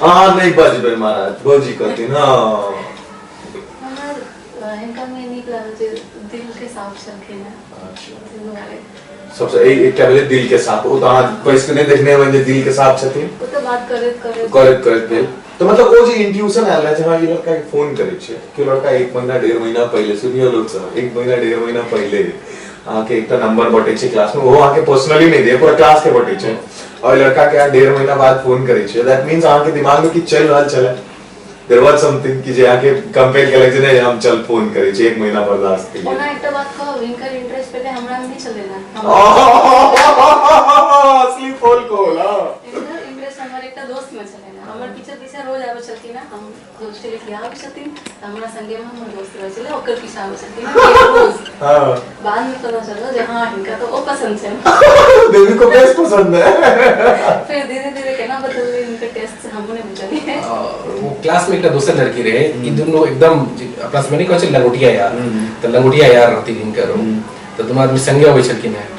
अहाँ नहि बजबै महाराज, भौजी कहथिन। हँ,
हमरा हिनका में नीक लागल जे दिल के साफ छलखिन हेँ।
अच्छा।
दुआरे
सबसे एकटा भेलै दिल के साफ, ओ तऽ अहाँ बैस के नहि देखने हेबै जे दिल के साफ छथिन।
ओ तऽ बात करैत करैत
करैत करैत भेल। तऽ मतलब ओ जे इंट्यूशन आयल रहै जे हँ ई लड़का के फोन करै छै, कि लड़का एक महीना डेढ़ महीना पहिले, सुनियौ लोक सब, एक महीना डेढ़ महीना पहिले अहाँके एकटा नंबर बटै छै क्लास में, ओहो अहाँके पर्सनली नहि दैए, पूरा क्लास के बटै छै, और लड़का के अहाँ 1.5 महीना बाद फोन करै छियै, that means अहाँके दिमाग में किछु चलि रहल छलै, देर वाज समथिंग कि जे अहाँके कंपेल केलक जे नहि हम चल फोन करै छी, एक महीना बर्दाश्त केलियै।
ओना एकटा बात कहब, हिनकर इंटरेस्ट पहिले हमरा में नहि छलै ने।
असली फोन कॉल। हाँ,
हिनकर इंटरेस्ट हमर एकटा दोस्त में छलै ने, हमर पीछे पीछे रोज आबै छलखिन हँ। हम सोच छलियै कि आबै छथिन तऽ हमरा संगे में हमर दोस्त रहै छलै, ओकर पीछा आबै छलखिन हँ रोज। बाद में पता चलल जे हाँ, हिनका तऽ ओ पसन्द छै।
बेबी को बेस पसंद है।
फेर धीरे धीरे केना बदललै हिनकर टेस्ट से हमहूँ नहि बुझलियै।
ओ क्लास में एकटा दोसर लड़की रहे, ई दुनू एकदम अपना सबमे नहि कहै छै लंगोटिया यार, तऽ लंगोटिया यार रहती हिनकर। तऽ दुनू आदमी संगे अबै छलखिन हेँ।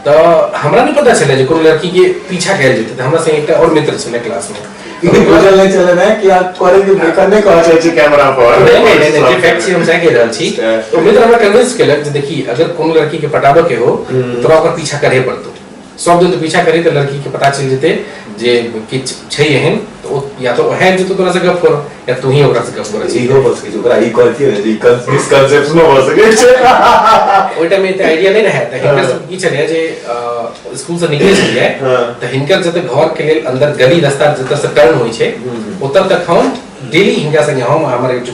तऽ हमरा नहि पता छलै जे कोनो लड़की के पीछा कयल जेतै। तऽ हमरा संगे एकटा आओर मित्र छलै क्लास में।
ई बुझल नहि छलै ने कि अहाँ कॉलेज के ब्रेकर नहि कहऽ चाहै छी कैमरा पर?
नहि नहि नहि, जे फैक्ट छै हम सएह कहि रहल छी। तो मित्र हमरा कन्विंस केलक जे देखी, अगर कोनो लड़की के पटाबऽ के हो तऽ तोरा ओकर पीछा करे पड़तौ सब दिन। तऽ पीछा करी तऽ लड़की के पता चलि जेतै जे किछु छै एहन, तऽ ओ या तऽ ओएह आबि जेतौ तोरा से गप करऽ या तू ही ओकरा से गप करऽ।
इहो भऽ सकै छै, ओकरा ई कहतियै ने जे ई मिसकंसेप्शनो भऽ सकै छै।
ओहि टाइम में एते आइडिया नहि रहै। तऽ हिनकर सब की छलै जे स्कूल से निकलै छलियै तऽ हिनकर जते घर के लेल अंदर गली रास्ता जतऽ से टर्न होइ छै, ओतऽ तक हम डेली हिनका संगे, हम आ हमर एक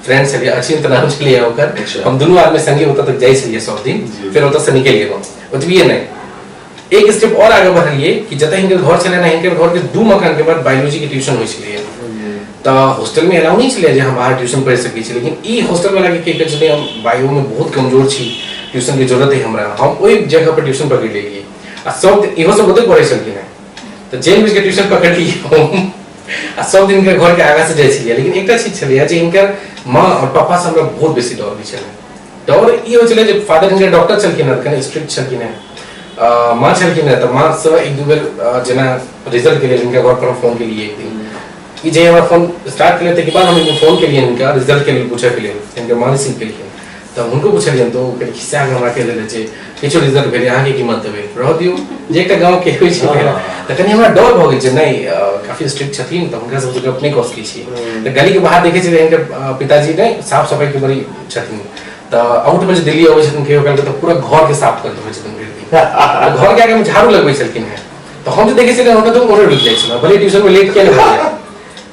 फ्रेंड छलियै, अचिंत नाम छलियै ओकर, हम दुनू आदमी संगे ओतऽ तक जाइ छलियै सब दिन। फेर ओतऽ से निकलि गेलहुँ। ओतबिए नहि, एक स्टेप और आगे बढ़लियै कि जतऽ हिनकर घर छलै ने, हिनकर घर के दू मकान के बाद बायोलॉजी के ट्यूशन होइ छलैए। तऽ हॉस्टल में अलाउ नहि छलै जे हम बाहर ट्यूशन पढ़ि सकै छी, लेकिन ई हॉस्टल वाला के कहि के छलै, हम बायो में बहुत कमजोर छी, ट्यूशन के जरूरत है हमरा। हम ओहि जगह पर ट्यूशन पकड़ि लेलियै आ सब इहो सब ओतहि पढ़ै छलखिन हेँ। तऽ जानि बुझि के ट्यूशन पकड़लियै हम आ सब दिन हिनकर घर के आगाँ से जाइ छलियै। लेकिन एकटा चीज छलैए जे हिनकर माँ आओर पापा से हमरा बहुत बेसी डर होइ छलै। डर ई होइ छलै जे फादर हिनकर डॉक्टर छलखिन हेँ, कनि स्ट्रिक्ट छलखिन हेँ। माँ छलखिन हेँ, तऽ माँसँ एक दू बेर जेना रिजल्ट के लेल हिनका घर पर हम फोन केलियै एक दिन। ई जे हमरा फोन स्टार्ट केलियै, ताहिके बाद हम एक दिन फोन केलियै हिनका रिजल्ट के लेल पूछैके लेल। हिनकर माँ रिसीव केलखिन तऽ हुनको पुछलियनि, तऽ ओ कनि खिस्सा कऽ हमरा कहि देने छै, किछो रिजल्ट भेलै, अहाँके की मतलब है, रहऽ दियौ। जे एकटा गाँवके होइ छै, तऽ कनि हमरा डर भऽ गेल जे नहि, काफी स्ट्रिक्ट छथिन, तऽ हुनका सबसँ गप नहि कऽ सकै छी। तऽ गलीके बाहर देखै छियै हिनकर पिताजी नहि साफ सफाइके बड़ी छथिन, तऽ आउटमे जे दिल्ली अबै छथिन कहियो कालके, तऽ पूरा घरके साफ करैत रहै छथिन भरि दिन। तऽ घरके आगेमे झाड़ू लगबै छलखिन हेँ, तऽ हम जे देखै छलियै हुनका तऽ ओरे रुकि जाइ छलहुँ, भले ट्यूशनमे लेट किया नहि भऽ जाय।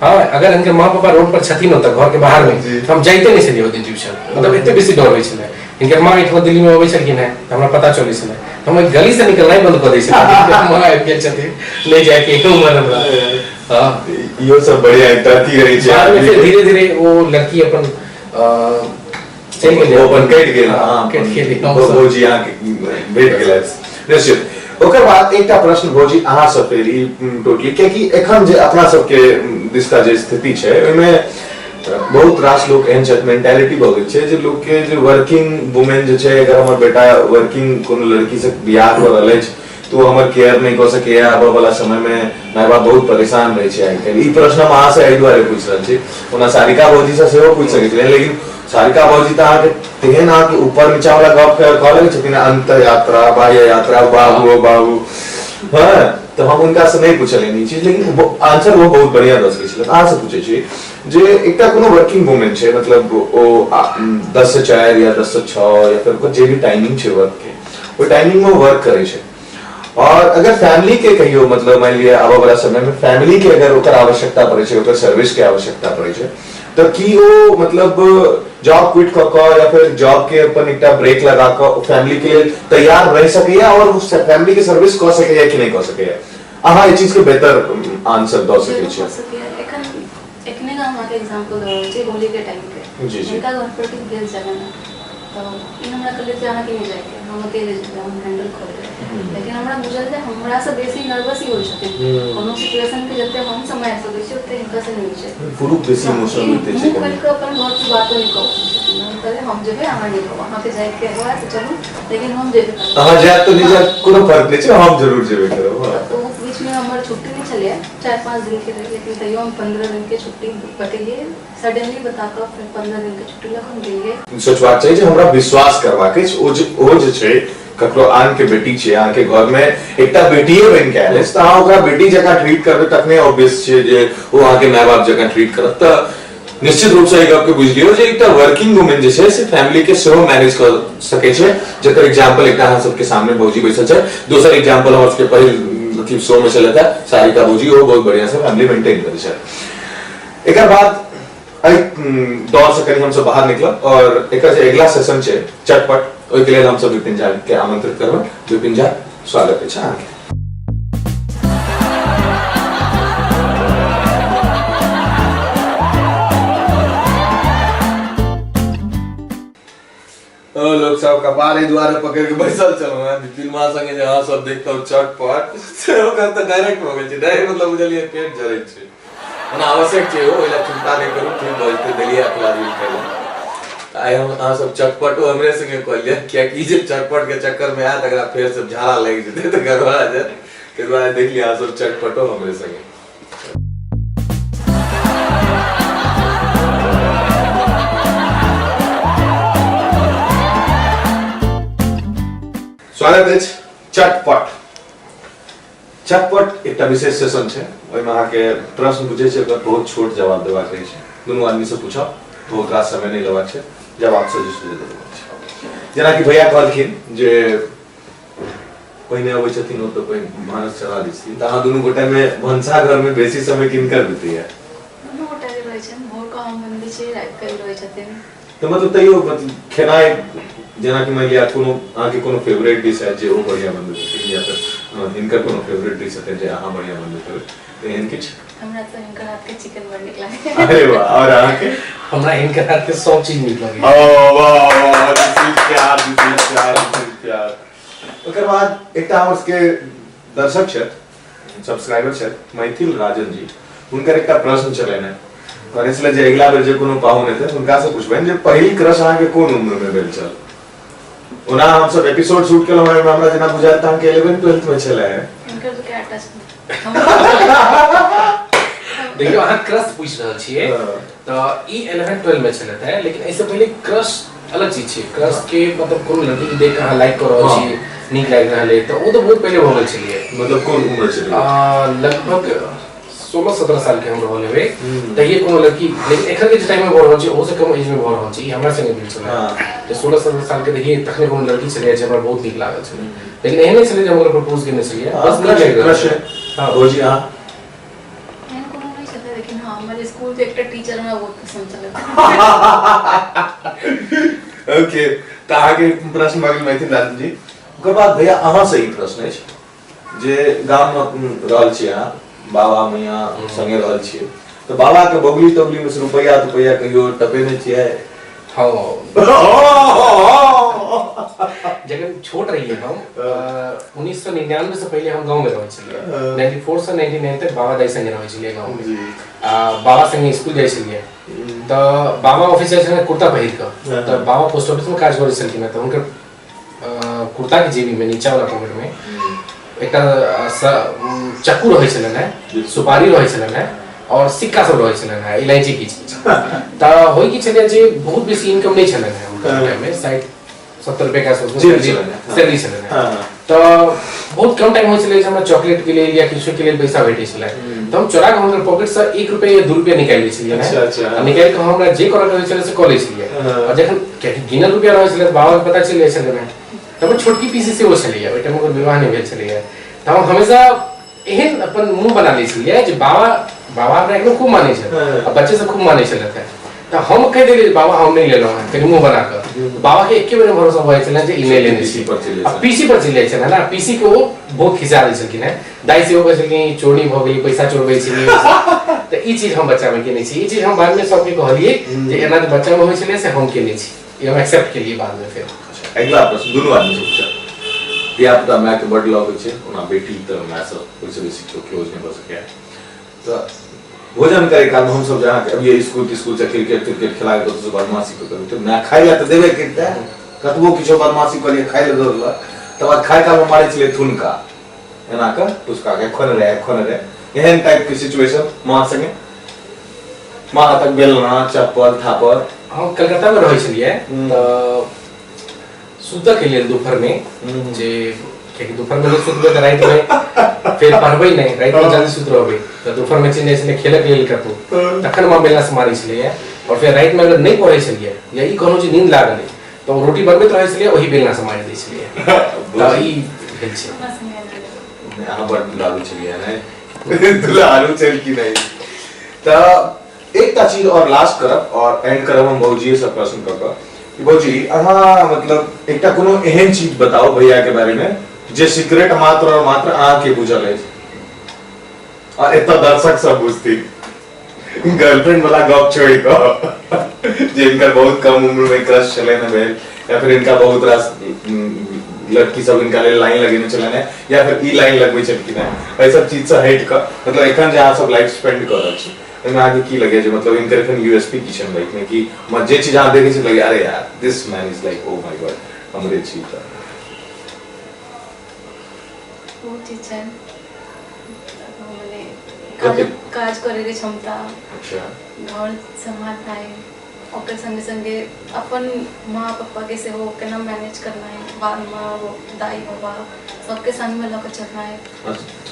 हाँ, अगर हिनकर माँ पापा रोड पर छथिन ओतऽ घर के बाहर में, तऽ हम जाइते नहि छलियै ओहि दिन ट्यूशन। मतलब एते बेसी डर होइ छलै। हिनकर माँ एहिठमा दिल्ली में अबै छलखिन हेँ तऽ हमरा पता चलै छलै, हम ओहि गली से निकलनाइ बंद कऽ दै छलियै। माँ आबि गेल छथिन, नहि जायके उमर हमरा। हाँ,
इहो सब बढ़िया एकटा अथी रहै छै।
बाद में फेर धीरे धीरे ओ लड़की अपन चलि गेलै।
ओ अपन कटि गेल।
हाँ, कटि गेलै।
भौजी अहाँके भेट गेलथि निश्चित। ओकर बाद एकटा प्रश्न भौजी अहाँ सब फेर ई टोटली, कियाकि एखन जे अपना सबके दिशका जे स्थिति छै, ओहिमे बहुत रास लोक एहन छथि, मेंटालिटी भऽ गेल छै जे लोक के जे वर्किंग वुमेन जे छै, अगर हमर बेटा वर्किंग कोनो लड़की से बियाह कऽ रहल अछि तऽ ओ हमर केयर नहि कऽ सकैया, आबऽ वाला समय मे माय बाप बहुत परेशान रहै छै आइ काल्हि। ई प्रश्न हम अहाँ से एहि दुआरे पूछि रहल छी, ओना सारिका भौजी से सेहो पूछि सकै छलियै, लेकिन सारिका भौजी तऽ अहाँके तेहन अहाँके ऊपर नीचा वाला गप कहऽ लगै छथिन, अंत यात्रा बाह्य यात्रा बाबू ओ बाबू। हँ, तऽ हम हुनका से नहि पूछलियनि ई चीज, लेकिन आंसर वो बहुत बढ़िया दऽ सकै छलथि। अहाँ से पूछै छी जे एकटा कोनो वर्किंग वुमेन छै, मतलब ओ 10 से 4 या 10 से 6 या फेर ओकर जे भी टाइमिंग छै वर्क के, ओहि टाइमिंग में वर्क करै छै, और अगर फैमिली के कहियो, मतलब मान लिअ आबऽ वाला समय में फैमिली के अगर ओकर आवश्यकता पड़ै छै, ओकर सर्विस के आवश्यकता पड़ै छै, तऽ की ओ मतलब जॉब क्विट कऽ कऽ या फिर जॉब के अपन एकटा ब्रेक लगा कऽ फैमिली के लेल तैयार रहि सकैया और फैमिली के सर्विस कऽ सकैया कि नहि कऽ सकैया? अहाँ एहि चीज के बेहतर आंसर दऽ सकै
जरूर
छी।
कऽ सकैया। एखन एखने का हम अहाँके एग्जाम्पल दऽ रहल छी, होली के टाइम पे
जी, जी।
हुनका घर पर किछु भेल छलै ने, तऽ ई हमरा कहलियै जे अहाँके नहि जाइके, हम अकेले जेबै, हम हैंडल कऽ लेबै। लेकिन हमरा बुझल जे हमरासँ बेसी नर्वस ही होइ छथिन। कोनो सिचुएशन के जते हम सम्हारि सकै छी, ओते हिनका से नहि होइ छै।
पुरुष बेसी इमोशनल होते छै।
मुँह खोलि कऽ अपन घरके बातो नहि कहै छथिन। हम कहलियै, हम जेबै, अहाँ नहि कहू, अहाँके जाइके हुए तऽ चलू, लेकिन हम जेबे करबै।
अहाँ जायब तऽ नहि जायब कोनो फर्क नहि छै, हम जरूर जेबे करब। हाँ।
तऽ ओ बीचमे हमर छुट्टी नहि छलैए, 4-5 दिनके रहै, लेकिन तैयो हम 15 दिनके छुट्टी बतेलियै सडनली बता कऽ, फेर 15 दिनके छुट्टी लऽ कऽ हम गेलियै।
सोचबाक चाही जे हमरा विश्वास करबाक अछि, ओ जे छै ककरो आन के बेटी छै, अहाँके घर में एकटा बेटिए बनि के आयल अछि, तऽ अहाँ ओकरा बेटी जकाँ ट्रीट करबै तखने ऑब्वियस छै जे ओ अहाँके माय बाप जकाँ ट्रीट करत। तऽ निश्चित रूप से एहि गप के बुझि लियौ जे एकटा वर्किंग वुमेन जे छै से फैमिली के सेहो मैनेज कऽ सकै छै, जकर एग्जाम्पल एकटा अहाँ सबके सामने भौजी बैसल छै। दोसर एग्जाम्पल हमर सबके पहिल अथी शो में छलथि है सारिका भौजी, ओहो बहुत बढ़िया से फैमिली मेंटेन करै छै। एकर बाद एहि दौर से कनि हमसब बाहर निकलब और एकर जे अगिला सेशन छै चटपट, ओहिके लेल हमसब विपिन झा के आमंत्रित करबै। विपिन झा, स्वागत अछि अहाँके। सब कपार एहि दुआरे पकड़ि के बैसल छलहुँ हेँ विपिनमा संगे जे अहाँ सब देखतहुँ चटपट से ओकर तऽ डायरेक्ट भऽ गेल छै डायरेक्ट मतलब बुझलियै पेट जरै छै ओना आवश्यक छै ओहि लए चिन्ता नहि करू ठीक भऽ जेतै देलियै अखबार खाइ लए। तऽ आइ हम अहाँ सब चटपटो हमरे संगे कऽ लिअ कियाकि ई जे चटपट के चक्कर मे आयत एकरा फेर से झाड़ा लागि जेतै तऽ गड़बड़ा जायत ताहि दुआरे देख लिअ अहाँ सब चटपटो हमरे संगे। स्वागत अछि चटपट। चटपट एकटा विशेष सेशन छै, ओहिमे अहाँके प्रश्न पूछै छै, ओकर बहुत छोट जवाब देबाक रहै छै। दुनू आदमीसँ पूछब, बहुत रास समय नहि लेबाक छै, जवाब सोझे सोझे देबाक छै। जेनाकि भैया कहलखिन जे पहिने अबै छथिन ओ तऽ पहिने भानस चढ़ा दै छथिन, तऽ अहाँ दुनू गोटामे भनसाघरमे बेसी समय किनकर बितैया?
दुनू गोटाके रहै छनि, भोर कऽ हम बनबै छियै, राति कऽ ई रहै छथिन।
तऽ मतलब तैयो मतलब खेनाइ जेनाकि मानि लिअ कोनो अहाँके कोनो फेवरेट डिश है जे ओ बढ़िआँ बनबैत हेथिन या फेर हिनकर कोनो फेवरेट डिश हेतनि जे अहाँ बढ़िआँ बनबैत हेबै, तऽ एहन किछु?
हमरा तऽ हिनकर हाथके चिकन बड़ नीक लागैए।
अरे वाह, आओर अहाँके?
हमरा हिनकर हाथके सब चीज नीक लगैए।
ओ वाह वाह, दिस is प्यार, दिस is प्यार, दिस is प्यार। ओकर बाद एकटा हमर सबके दर्शक छथि, सब्सक्राइबर छथि, मैथिल राजन जी, हुनकर एकटा प्रश्न छलनि हेँ, कहने छलै जे अगिला बेर जे कोनो पाहुन हेतै हुनकासँ पुछबनि जे पहिल क्रश अहाँके कोन उम्रमे भेल छल। ओना हमसब एपिसोड शूट केलहुँ ओहिमे हमरा जेना बुझायल तऽ अहाँके 11 12 मे छलै हेँ।
हिनकर तऽ कएटा छलै।
देखियौ, अहाँ क्रश पूछि रहल छियै तऽ ई 11 12 मे छलथि हेँ, लेकिन एहिसँ पहिले क्रश अलग चीज छै। क्रश के मतलब कोनो लड़की के देख के अहाँ लाइक कऽ रहल छी, नीक लागि रहल अइ, तऽ ओ तऽ बहुत पहिले भऽ गेल छलियै।
मतलब कोन उम्र छलै?
लगभग 16-17 साल के हम रहल हेबै तहिये कोनो लड़की, लेकिन एखन के जे टाइम में भऽ रहल छै ओहो से कम एज में भऽ रहल छै। ई हमरा संगे भेल छलै जे 16-17 साल के रहियै तखने कोनो लड़की छलै जे हमरा बहुत नीक लागल छलै, लेकिन एहन नहि छलै जे हम ओकरा प्रपोज केने छलियै, बस नीक लागि रहल
क्रश
छलै। हँ।
भौजी अहाँ?
एहन कोनो नहि छलै, लेकिन हँ हमर स्कूल के एकटा टीचर हमरा बहुत पसंद छलै।
ओके, तऽ अहाँके प्रश्न भऽ गेल मैथिल राजन जी। ओकर बाद भैया अहाँसँ ई प्रश्न अछि जे गाममे रहल छी अहाँ, बाबा मैया संगे रहल छियै, तऽ बाबाके बगली तगली में से रुपैआ तुपैया कहियो टपेने छियै?
हँ, जखन छोट रहियै हम, 1999 से पहिले हम गाँवमे रहै छलियै। 94 से 99 तक बाबा दाइ संगे रहै छलियै गाँवमे, आ बाबा संगे स्कूल जाइ छलियै। तऽ बाबा ऑफिस जाइ छलै कुर्ता पहिर कऽ, तऽ बाबा पोस्ट ऑफिसमे काज करै छलखिन हेँ, तऽ हुनकर कुर्ताके जेबीमे नीचा वाला पॉकेटमे एकटा चक्कू रहै छलनि हेँ, सुपारी रहै छलनि हेँ और सिक्का सब रहै छलनि हेँ, इलायची किछु किछु। तऽ होइ की छलै जे बहुत बेसी इनकम नहि छलनि हेँ हुनकर टाइममे, 60-70 रुपए के आसपास सैलरी छलनि हेँ। तऽ बहुत कम टाइम होइ छलै जे हमरा चॉकलेट के लेल या किछु के लेल पैसा भेटै छलै, तऽ हम चोरा कऽ हुनकर पॉकेट से 1 रुपया या 2 रुपया निकालि लै छलियै। आ निकालि कऽ हमरा जे करऽ के होइ छलै से कऽ लै छलियै। आ जखन कियाकि गिनल रुपया रहै छलै तऽ बाबाके पता चलि जाइ छलै। तऽ हमर छोटकी पीसी सेहो छलैया, ओहि टाइम ओकर विवाह नहि भेल छलैया, तऽ हम हमेशा एहन अपन मुँह बना लै छलियै जे बाबा बाबा हमरा एखनो खूब मानै छथि आ बच्चे से खूब मानै छलथि हेँ, तऽ हम कहि देलियै जे बाबा हम नहि लेलहुँ हेँ, कनि मुँह बना कऽ। बाबा के एके बेर भरोसा भऽ जाइ छलनि जे ई नहि लेने छी। आ पीसी पर चलि जाइ छलनि ने, पीसी के ओ बहुत खिंचा दै छलखिन हेँ। दाइ सेहो कहै छलखिन ई चोरी भऽ गेलै, पैसा चोरबै छी। तऽ ई चीज हम बच्चामे केने छी, ई चीज हम बादमे सबके कहलियै जे एना जे बच्चामे होइ छलै से हम केने छी, ई हम एक्सेप्ट केलियै बादमे फेर।
अगिला प्रश्न दुनू आदमी से पूछब। धिया पुता मायके बड लग होइ छै, ओना बेटी तऽ मायसँ ओहिसँ बेसी केओ क्लोज नहि भऽ सकैए। तऽ भोजन करे काल हमसब जे अहाँके अबियै स्कूल तिस्कूल से क्रिकेट तिरकेट खेला के कतौसँ बदमाशी कऽ करू तऽ माय खाइ लए तऽ देबे करितै, कतबो किछो बदमाशी करियै खाइ लए दऽ देलक। तकर बाद खाइ कालमे मारै छलै थुनका एना कऽ पुचका के, एखन रे एखन रे, एहन टाइप के सिचुएशन माँ संगे, माँ हाथक बेलना चप्पल थापर।
हम कलकत्ता में रहै छलियै तऽ सुतऽ के लेल दोपहर में, जे कियाकि दोपहर में नहि सुतबै तऽ राति में फेर पढ़बै नहि, राति में जल्दी सुति रहबै, तऽ दोपहर में चलि जाइ छलियै खेलक लेल कतहु, तखन माँ बेलना से मारै छलैया। और फेर राति में अगर नहि पढ़ै छलियै या ई कहलहुँ जे नींद लागल अइ तऽ ओ रोटी बनबैत रहै छलियै, ओहि बेलना से मारि दै छलियै। तऽ ई भेल छै।
हमरा संगे एना नहि।
अहाँ बड़ दुलारू छलियै नहि? दुलारू छल कि नहि? तऽ एकटा चीज और लास्ट करब और एंड करब हम भौजीए से प्रश्न कऽ कऽ कि भौजी अहाँ मतलब एकटा कोनो एहन चीज बताउ भैया के बारे में जे सीक्रेट मात्र और मात्र अहाँ के बुझल अछि और एतऽ दर्शक सब बुझथिन, गर्लफ्रेंड वाला गप छोड़ि कऽ, जे हिनकर बहुत कम उम्र में क्रश छलै ने भेल या फिर हिनका बहुत रास लड़की सब हिनका लेल लाइन लगेने छलनि हेँ या फिर ई लाइन लगबै छलखिन हेँ, एहि सब चीजसँ हटि कऽ मतलब एखन जे अहाँ सब लाइफ स्पेंड कऽ रहल छी ओहिमे अहाँके की लगैए जे मतलब हिनकर एखन यूएसपी की छनि लाइफमे, कि जे चीज अहाँ देखै छी लगैए अरे यार this man is like oh my god हमरे छी। तऽ
बहुत चीज छनि, मने काज काज करैके क्षमता,
अच्छा,
घर सम्हारनाइ, ओकर संगे संगे अपन माँ पप्पाके सेहो केना मैनेज करनाइ, माँ दाइ बाबा सबके संगमे लऽ कऽ चलनाइ।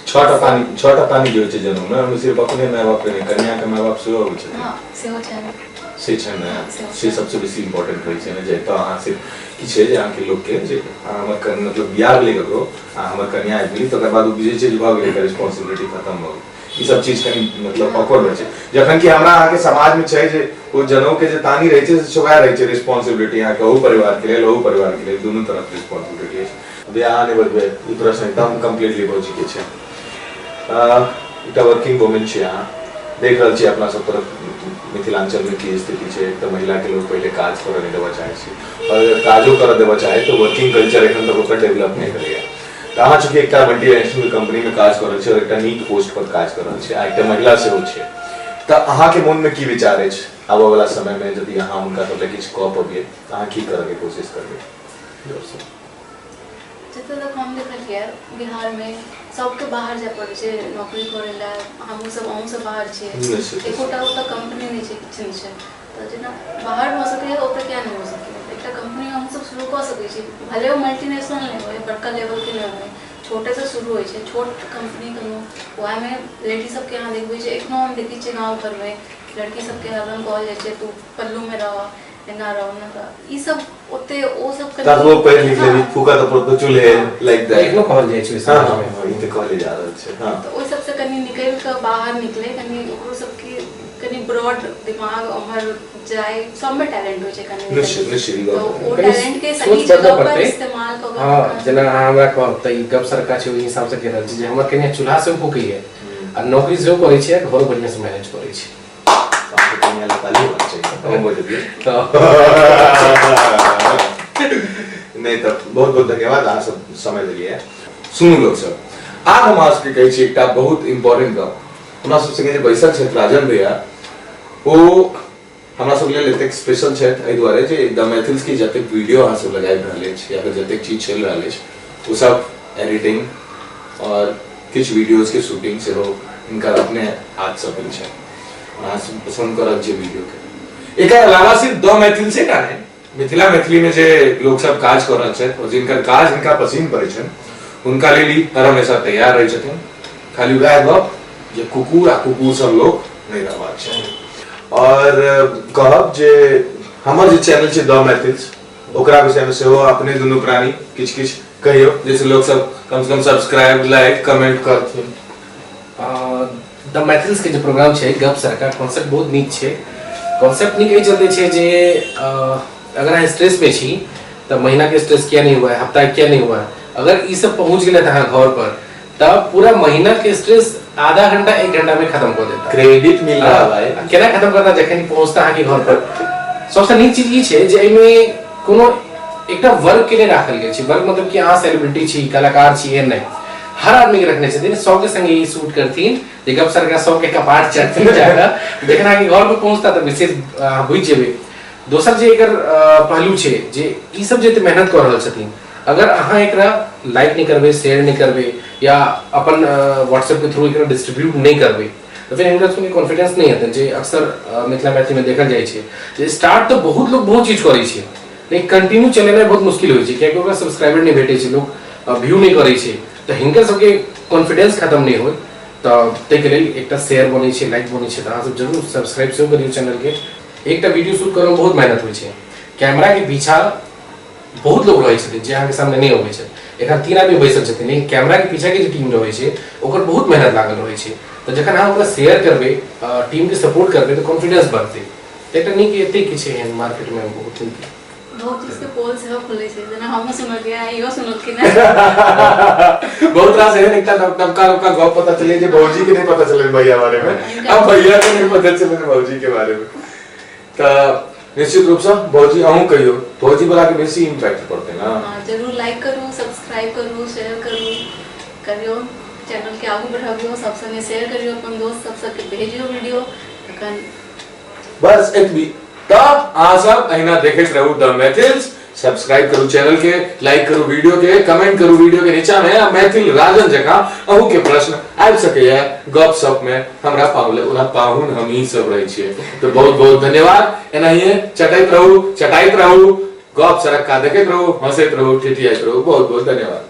छटा पानी, छटा पानी जे होइ छै जनउ ने, ओहिमे सिर्फ अपने माय बाप के नहि, कन्या के माय बाप सेहो अबै छथिन।
हँ, सेहो छनि।
से छै ने, से सबसँ बेसी इम्पोर्टेंट होइ छै ने, जे एतऽ अहाँ सिर्फ की छै जे अहाँके लोकके जे अहाँ हमर मतलब बियाह भेलै ककरो, अहाँ हमर कन्या आबि गेली, तकर बाद ओ बुझै छै जे भऽ गेलै, एकर रिस्पॉन्सिबिलिटी खतम भऽ गेल। ई सब चीज कनि मतलब ऑकवर्ड होइ छै, जखन कि हमरा अहाँके समाजमे छै जे ओ जनउ के जे तानी रहै छै से वएह रहै छै रिस्पॉन्सिबिलिटी अहाँके ओहू परिवारके लेल, ओहू परिवारके लेल, दुनू तरफ रिस्पॉन्सिबिलिटी अछि। अभी अहाँ नहि बजबै ई प्रश्न एकदम कम्प्लीटली भौजीके छै। एकटा वर्किंग वुमेन छी अहाँ, देख रहल छी अपना सब तरफ मिथिलांचल में की स्थिति छै। एक तऽ महिला के लोग पहिले काज करऽ नहि देबऽ चाहै छै, और अगर काजो करऽ देबऽ चाहे तऽ वर्किंग कल्चर एखन तक ओकर डेवलप नहि भेलैया। तऽ अहाँ चूँकि एकटा मल्टीनेशनल कंपनी में काज कऽ रहल छी और एकटा नीक पोस्ट पर काज कऽ रहल छी आ एकटा महिला सेहो छियै, तऽ अहाँके मोनमे की विचार अछि आबऽ वाला समय में यदि अहाँ हुनका सब लए किछु कऽ पबियै तऽ अहाँ की करऽके कोशिश करबै?
जतऽ तक हम देखलियै बिहारमे सबके बाहर जाय पड़ै छै नौकरी करै लए, हमहूँ सब अहूँ सब बाहर छियै, एकोटा ओतऽ कम्पनी नहि छै, किछु नहि छै। तऽ जेना बाहर भऽ सकैए ओतऽ किया नहि भऽ सकैए? एकटा कम्पनी हमसब शुरू कऽ सकै छी, भले ओ मल्टीनेशनल नहि होइ, बड़का लेवलके नहि होइ, छोटेसँ शुरू होइ छै छोट कम्पनी कोनो। वएहमे लेडीज सबके अहाँ देखबै जे एखनो हम देखै छियै गाँव घरमे लड़की सबके हरदम कहल जाइ छै तू पल्लूमे रह, एना रह, ओना रह, ई सब ओते ओ सब
कनि तखनो पढ़ि लिख लेबी फूका तऽ पड़तो चूल्हे लाइक that
एखनो कहल जाइ छै।
हँ हँ, ई तऽ कहले जा रहल छै। हँ,
तऽ ओहि सबसँ कनि निकलि कऽ बाहर निकले, कनि ओकरो सबके कनि ब्रॉड दिमाग उम्हर जाय, सबमे टैलेंट होइ छै कनि।
निश्चित निश्चित,
तऽ ओ टैलेंट के सही जगह पर इस्तेमाल कऽ
कऽ। हँ, जेना अहाँ हमरा कहब तऽ ई गप सरका छै, ओहि हिसाबसँ कहि रहल छी जे हमर कनिया चूल्हा सेहो फूकैए आ नौकरी सेहो करै छै, घरो बढ़िआँसँ मैनेज करै छै।
नहि तऽ बहुत बहुत धन्यवाद, अहाँ सब समय देलियै। सुनू लोक सब, आब हम अहाँ सबके कहै छी एकटा बहुत इम्पोर्टेंट गप। हमरा सब संगे जे बैसल छथि राजन भैया, ओ हमरा सब लेल एतेक स्पेशल छथि एहि दुआरे जे द मैथिल्स के जतेक वीडियो अहाँ सब लगाबि रहल अछि या फिर जतेक चीज चलि रहल अछि ओ सब एडिटिंग और किछु वीडियोज के शूटिंग सेहो हिनकर अपने हाथसँ भेल छनि। अहाँ सब पसंद करब जे वीडियो के। एकर अलावा सिर्फ द मैथिल से टा नहि, मिथिला मैथिली में जे लोग सब काज कऽ रहल छथि और जिनकर काज हिनका पसीन पड़ै छनि हुनका लेल ई हर हमेशा तैयार रहै छथिन। खाली वएह गप जे कुकुर आ कुकुर सब लोक नहि रहबाक चाही। और कहब जे हमर जे चैनल छै द मैथिल्स, ओकरा विषयमे सेहो अपने दुनू प्राणी किछु किछु कहियौ जाहिसँ लोक सब कम से कम सब्सक्राइब लाइक कमेंट करथिन।
द मैथिल्स के जे प्रोग्राम छै गप सरका, कॉन्सेप्ट बहुत नीक छै। कॉन्सेप्ट नीक एहि चलते छै जे अगर अहाँ स्ट्रेस में छी तऽ महीना के स्ट्रेस किया नहीं हुआ है, हफ्ता किया नहीं हुआ है, अगर ई सब पहुंच गेलै अहाँ घर पर तऽ पूरा महीना के स्ट्रेस आधा घंटा एक घंटा में खत्म कऽ देता।
क्रेडिट मिल रहा है भाई।
केना खत्म करता जखन पहुंचता अहाँके घर पर। सबसँ नीक चीज ई छै जे एहिमे कोनो एकटा वर्ग के नहि राखल गेल छै। वर्ग मतलब कि अहाँ सेलिब्रिटी छी, कलाकार छी, एहन नहि, हर आदमी के रखने छथिन। सबके संगे ई शूट करथिन जे गप सरका सबके कपाट चढ़थिन जाकऽ, जखन अहाँके घर पर पहुंचता तऽ विशेष अहाँ बुझि जेबै। दोसर जे एकर पहलू छै जे ई सब जे एते मेहनत कऽ रहल छथिन, अगर अहाँ एकरा लाइक नहि करबै, शेयर नहि करबै या अपन व्हाट्सएप के थ्रू एकरा डिस्ट्रीब्यूट नहि करबै तऽ फेर हिनकर सबके कॉन्फिडेंस नहि हेतनि। जे अक्सर मिथिला मैथिलीमे देखल जाइ छै जे स्टार्ट तऽ बहुत लोक बहुत चीज करै छै, लेकिन कंटिन्यू चलेनाइ बहुत मुश्किल होइ छै, कियाकि ओकरा सब्सक्राइबर नहि भेटै छै, लोक व्यू नहि करै छै, तऽ हिनकर सबके कॉन्फिडेंस खत्म नहि होइ तऽ ताहिके लेल एकटा शेयर बनै छै, लाइक बनै छै, तऽ अहाँ सब जरूर सब्सक्राइब सेहो करियौ चैनलके। एकटा वीडियो शूट करऽमे बहुत मेहनत होइ छै, कैमराके पीछा बहुत लोग रहै छथिन जे अहाँके सामने नहि अबै छै। एखन 3 आदमी बैसल छथिन, लेकिन कैमराके पीछाके जे टीम रहै छै ओकर बहुत मेहनत लागल रहै छै। तऽ जखन अहाँ ओकरा शेयर करबै, टीमके सपोर्ट करबै तऽ कॉन्फिडेंस बढ़तै। तऽ एकटा नीक एते किछु एहन मार्केटमे बहुत नीक
बहुत चीज के पोल सेहो खुलै छै, जेना हमहूँ सुनलियै, इहो सुनलखिन।
बहुत रास एहन एकटा नवका नवका गप पता चलै जे भौजी के नहि पता चलै भैया बारे में, अब भैया के नहीं पता चलै भौजी के बारे में। तऽ निश्चित रूपसँ भौजी अहूँ कहियौ, भौजी वाला के बेसी इम्पैक्ट पड़तै ने।
हाँ, जरूर लाइक करू, सब्सक्राइब करू, शेयर करू, करियो चैनल के आगू बढ़ाबियो, सब संगे शेयर करियो, अपन दोस्त सब सबके भेजियो वीडियो। तखन
बस एतबी। तऽ अहाँ सब अहिना देखैत रहू द मैथिल्स, सब्सक्राइब करू चैनल के, लाइक करू वीडियो के, कमेंट करू वीडियो के नीचा में, आ मैथिल राजन जकाँ अहू के प्रश्न आबि सकैया गप सप में हमरा पाहुन, ओना पाहुन हम ही सब रहै छियै। तऽ बहुत बहुत धन्यवाद। एनाहिए चटैत रहू, चटाइत रहू, गप सरक्का देखैत रहू, हंसैत रहू, ठिठियाइत रहू। बहुत बहुत धन्यवाद।